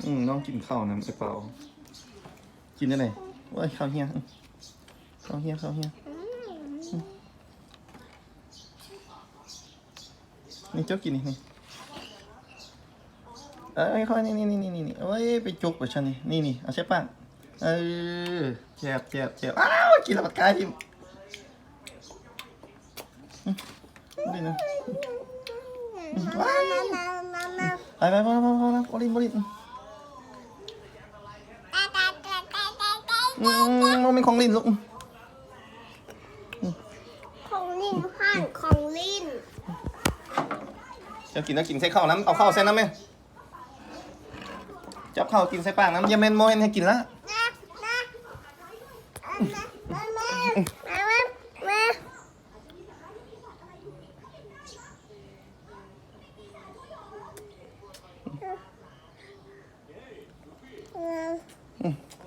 ອືມ ນ້ອງກິນເຂົ້ານຳໄອ້ເປົາ ກິນຈັ່ງໃດ? ໂອ້ຍ ເຂົ້າເຮຍ ເຂົ້າເຮຍ ເຂົ້າເຮຍ. ນີ້ ເຈົ້າກິນນີ້ ນີ້ ເອີຍ ຂ້ອຍ ນີ້ ນີ້ ໂອ້ຍ ໄປຈົກໄປຊັ້ນນີ້ ນີ້ ນີ້ ເອົາໃສ່ປາກ ເອີ ແຊບ ແຊບ ແຊບ ອ້າວ ກິນແລ້ວບັດກາຍຖິ້ມ ອືມ ນີ້ນະ ອືມ ວ້າຍ ໄປ ໄປ ພໍແລ້ວ ພໍແລ້ວ ພໍແລ້ວ ບໍ່ຫຼິ້ນ ບໍ່ຫຼິ້ນ ອືມ ອືມ ບໍ່ແມ່ນຂອງຫຼິ້ນລູກ ອືມ ຂອງຫຼິ້ນ ຮ້ານຂອງຫຼິ້ນ ເຈົ້າກິນ ເຈົ້າກິນໃສ່ເຂົ້ານຳ ເອົາເຂົ້າໃສ່ນຳແມ່ ຈັບເຂົ້າກິນໃສ່ປາກນຳ ຢ່າແມ່ນບໍ່ແມ່ນໃຫ້ກິນລະ ອືມ